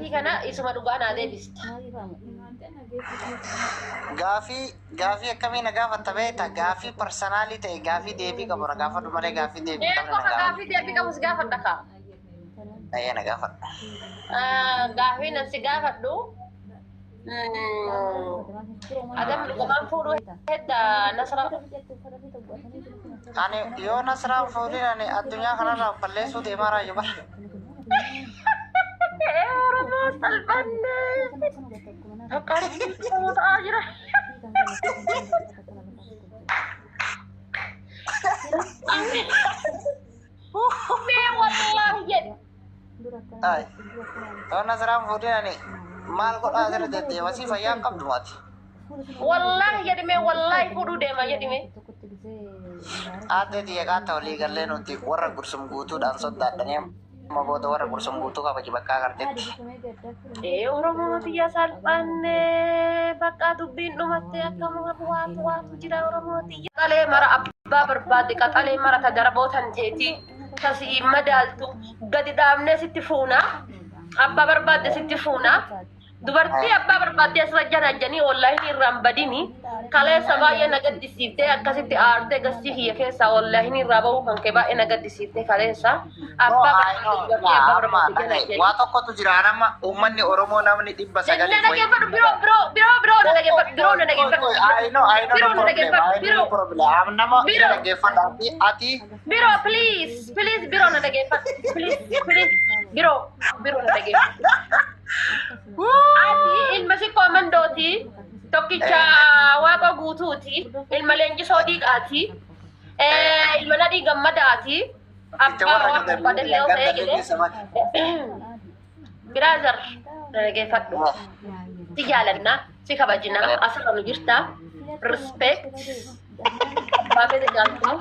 Gaafii kana isuma dhugaa naa deebista. Gaafii gaafii akkamii na gaafatta beekta? Gaafii personal ta'e, gaafii deebii qabu na gaafadhu malee gaafii deebii Ee, hin qabne na qofa gaafadhu. gaafii deebii qabu si gaafadha kaa. Ayyee, na gaafadhu. Gaafii nan si gaafadhu. Adam dhugumaan fuudhuu hedda Nasra? Ani yoo Nasraan fuudhin ani addunyaa kanarraa of balleessuu deemaa raayyuu bara. Ee, Oromoo salphanne. Akka Oromoo ta'aa jira. Mee wallaahi jedhe. Ay. Yoo Nasraan fuudhin ani maal godhaa asirra deddeema? Si fayyaa hin qabdu maati. Wallaahi jedhi, mee wallaahi fuudhuu deema jedhi mee. Aaddee xiyya qaata walii gallee nuti warra Gursum guutuudhaan soddaadhanii amma booda warra Gursum guutuu kabaji bakka agartetti. Ee, Oromoo tiyya, salphanne, bakka dubbiin dhumatte. Akkam waatu waatu jira, Oromoo tiyya. Qaxalee mara abbaa barbaadde, qaxalee mara ta darabootan teeti tasii madaaltu gadi dhaabnee sitti fuuna. Abbaa barbaadde sitti fuuna. Dubartii abbaa barbaadde asirra janajjanii wallaahi irraan badini. Kaleessa baay'ee na gaddisiiftee, akkasitti aartee gastii kiyya keessaa wallaahi irraa bahuu kan kee baay'ee na gaddisiiftee kaleessa. Abbaa barbaadde, dubartii abbaa barbaadde janajjanii. Waa tokkotu jira, nama uummanni Oromoo namni dhibba Na sagalii dhaggeeffadhu, biroo, biroo, biroo, biroo, na dhaggeeffadhu, biroo, na dhaggeeffadhu. I know, I know, Biroo, no na problem. dhaggeeffadhu, I know, biroo. no problem. Nama Biroo. dhaggeeffadhu ati. Biroo, please, please, biroo, na dhaggeeffadhu. Please, please, biroo, biroo, na dhaggeeffadhu. Ati ilma sikkoo mandooti, tokkicha Waaqa guutuuti, ilma leenjisoo diiqaati, ilma nadhii gammadaati. Tokkicha Abbaa warra waan barbaadellee yoo ta'e jedhee. Brother, na dhaggeeffadhu. Si jaalannaa, si kabajinaa, asirra nu jirta. Respect. Abbaa fedhe jaaltu.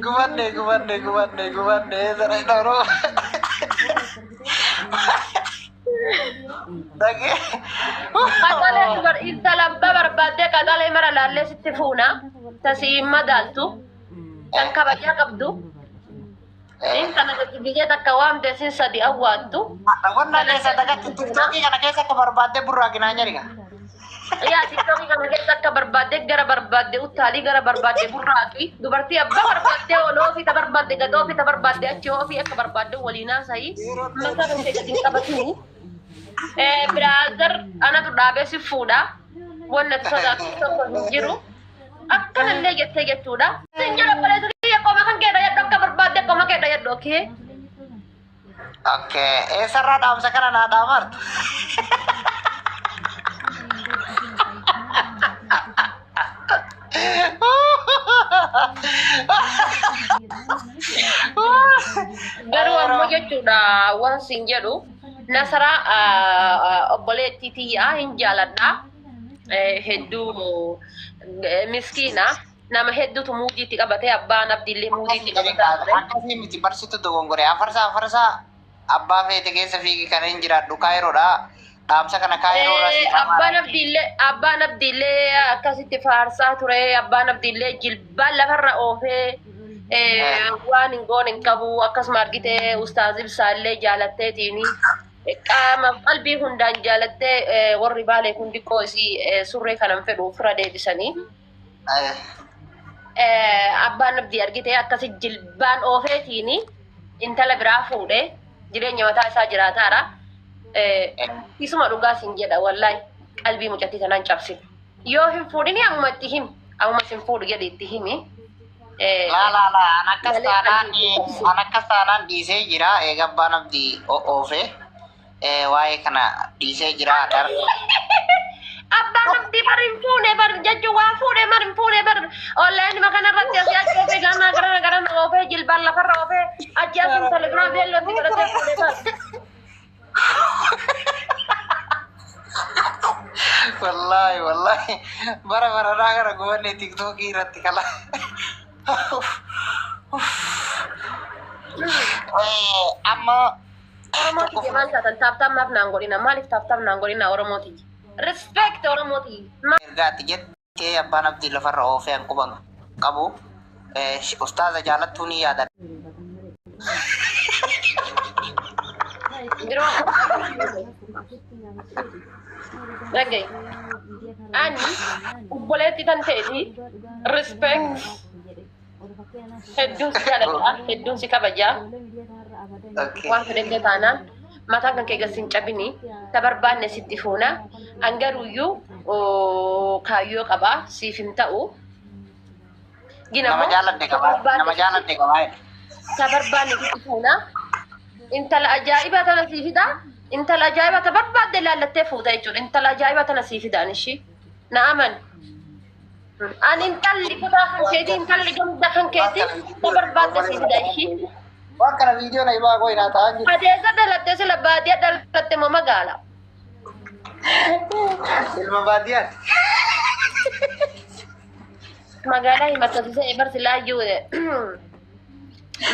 Gubanne, gubanne, gubanne, gubanne, sana Oromoo. Dhagee. Qaxalee dubar intala abbaa barbaaddee qaxalee mara laallee sitti fuuna. Tasii madaaltu. Kan kabajaa qabdu. Intala biyya takka waamte sin sadi awwaattu. Wanna keessa dagatti TikTokii kana keessa akka barbaadde burraaginaa jedhiga. Yaa, TikTokii kana keessa akka barbaadde gara barbaadde uttaalii, gara barbaadde burraaqi. Dubartii abbaa barbaaddee ol oofii, ta barbaadde gad oofii, ta barbaadde achi oofii, akka barbaadde waliin haasa'ii. Mataa kan ta'e gadi hin qabatini. Brother, anatu dhaabee si fuudha. Wanna ati sodaatu tokko hin jiru. Akkanallee jettee jechuudha. Sin jedha, obboleessa kiyya, qoma kan kee dhayadhu, akka barbaadde qoma kee dhayadhu, okay? Okay. Eessarraa dhaamsa kana naa dhaamartu? Garuu ammoo jechuudha, waan sin jedhu, Nasaraa obboleettii tiyyaa hin jaaladha. Hedduu miskiina. Nama hedduutu muudiitti qabatee, abbaan abdiillee muudiitti qabataa ture. Akkasii miti, barsitu dogongore. Afarsaa afarsaa abbaa feete keessa fiigi, kan hin jiraadhu Kaayiroodha. Dhaamsa kana Kaayiroo irraa si Abbaan abdiillee akkasitti faarsaa ture. Abbaan abdiillee jilbaan lafarra oofee waan hin goone hin qabu. Akkasuma argitee Ustaaz Ibsaallee jaalatteetiin qaama qalbii hundaan jaalattee, warri Baalee kun xiqqoo isii surree kanan fedhu ofirra deebisanii. Abbaan abdii argitee akkasi jilbaan oofeetiin intala biraa fuudhee jireenya mataa isaa jiraataara. Isuma dhugaa sin jedha, wallaahi qalbii mucattii tanaan cabsine. Yoo hin fuudhini ammuma itti himi. Ammuma sin fuudhu jedhi itti himi. Laa laa laa, an akkas Malee taanaan qalbii hin cabsine. An akkas taanaan dhiisee jira. Eega abbaan abdii oofe waa'ee kana dhiisee jira. Abbaan abdii bar hin fuune bar, jechuun waa fuudhe bar hin fuune bar. Online kanarratti asii achi oofee, gama garana garana oofee, jilbaan lafarra oofee, achi as intala biraa beellootti godhatee fuudhe bar. Wallaahi, wallaahi, bara baranaa kana gubanne TikTokii irratti kala. Amma Oromoo tiyya, maal taatan? Tap tap maaf naan godhina? Maaliif tap tap naan godhina, Oromoo tiyya? Respect, Oromoo tiyya. Ergaatti jettee abbaan abdii lafarra oofee an quban qabu. Ustaaza jaalattuu ni yaada. Biroo dhagaye. Ani obboleetti tan ta'eeti respect hedduun si jaaladha, hedduun si kabajaa. Waan fedhellee taanaan mataan kan kee gad sin cabini, ta barbaanne sitti fuuna. An garuuyyuu kaayyoo qabaa siif hin ta'u. Gin Nama ammoo jaaladhe ta qabaa barbaanne nama sitti jaaladhe qabaa jedhe. Ta barbaanne sitti fuuna. Intala ajaa'ibaa tana sii fida. Intala ajaa'ibaa ta barbaadde laallattee fuuta jechuudha. Intala ajaa'ibaa tana sii fida ani ishii. Na amani. Ani intalli kutaa kan keetii, intalli ganda kan keetii ta barbaadde sii fida ishii. Waan kana viidiyoo na ibaa koo hinaa ta'aa jiru. Ati eessa dhalatte sila baadiyyaa dhalatte moo magaala? Ilma baadiyyaati. Magaalaa himatta sisee barsi laayyuu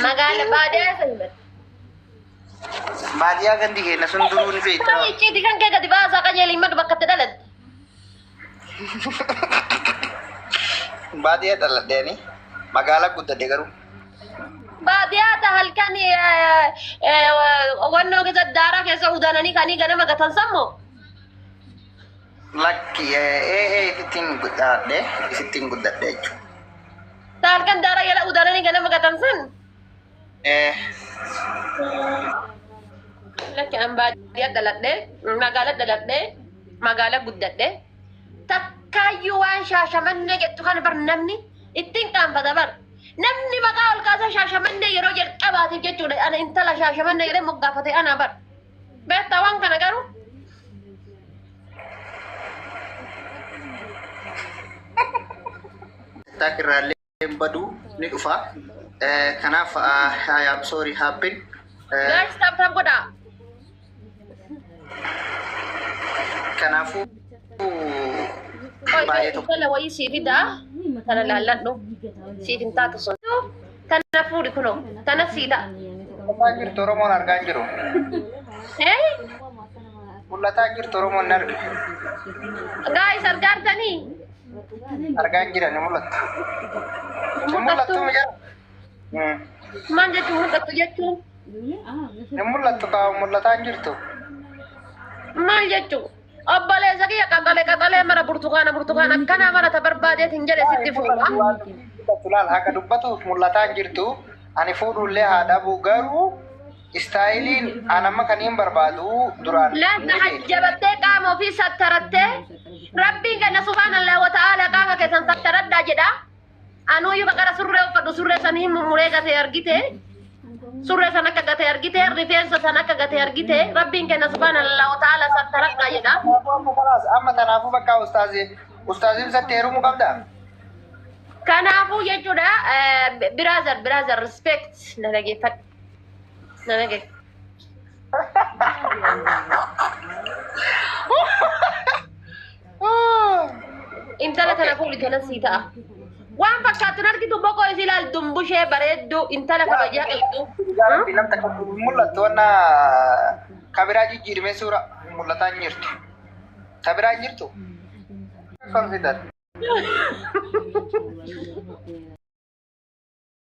magaala baadiyyaa isa himatte. Baadiyyaa gandi keenya sun duruu ni beekta. Kuma icciitii kan kee gadi baasaa qajeeli himadhu bakka itti dhalatte. Baadiyyaa dhaladhe ani magaalaa guddadhe garuu. Baadiyyaa ta halkan wannoo keessa daaraa keessa udaananii kanii ganama gatan sammoo. Lakki ee isittiin guddadhe isittiin guddadhe jechuudha. Ta halkan daaraa jala udaananii ganama gatan san. Eh Lakki an baadiyyaa dhaladhe magaalaa dhaladhe magaalaa guddadhe. Takkaayyuu waan Shaashamannee jettu kana bar namni ittiin qaanfata bar. Namni maqaa ol kaasa Shaashamannee yeroo jalqabaatiif jechuudha. Ana intala Shaashamannee jedhee moggaafate ana bar. Beektaa waan kana garuu? TikTok irraallee hin badu ni dhufa. Kanaaf I am sorry happen. Guys, tap tap godhaa. Kanaafuu Qoy baay'ee tokko. intala wayii sii fidaa tana laalladhu siif hin taatu sun. Tana fuudhi kunoo tana sii ta'a. Mul'ataa jirtu Oromoon argaa hin jiru. Eh? Mul'ataa jirtu Oromoon ni arga. Guys, argaartanii? Argaa hin jiran ni mul'attu. Hin Ni mul'attu. mul'attu mi'a. Maal jechuun mul'attu jechuun? Ni mul'attu kaa mul'ataa hin jirtu. Maal jechuun? Obboleessa kiyya qaxalee qaxalee mara burtukaana burtukaana akkanaa mara ta barbaadeetiin jedhe sitti fuudha. Mul'attu laal haqa dubbatuuf mul'ataa hin jirtu. Ani fuudhullee haa dhabu garuu istaayiliin an amma kan hin barbaadu duraan Laata ni beekta. hajjabattee qaama ofii sattarattee Rabbiin kenna subhaanallah wa ta'ala qaama keessan sattaradhaa jedha. Anuuyyuu baqara surree uffadhu surree sanii mummuree gatee argite. Surree san akka gatee argite rifeensa san akka gatee argite Rabbiin kenna subhaanallah wa ta'ala sattaradhaa jedha. Kanaafuu amma kalaas amma tanaafuu bakka ustaazi ustaazi ibsatti heerumuu qabda. Kanaafuu jechuudha brother, brother, respect na dhageeffadhu. Na dhageeffadhu. Intala tana fuudhi tana sii ta'a. Waan fakkaattu hin argitu boqoo isii ilaal dumbushee bareedduu intala kabajaa qabdu. Rabbi namta kan mul'attu wanna kabiraa jijjiirmee suura mul'ataa hin jirtu. Kabiraa hin jirtu. Consider.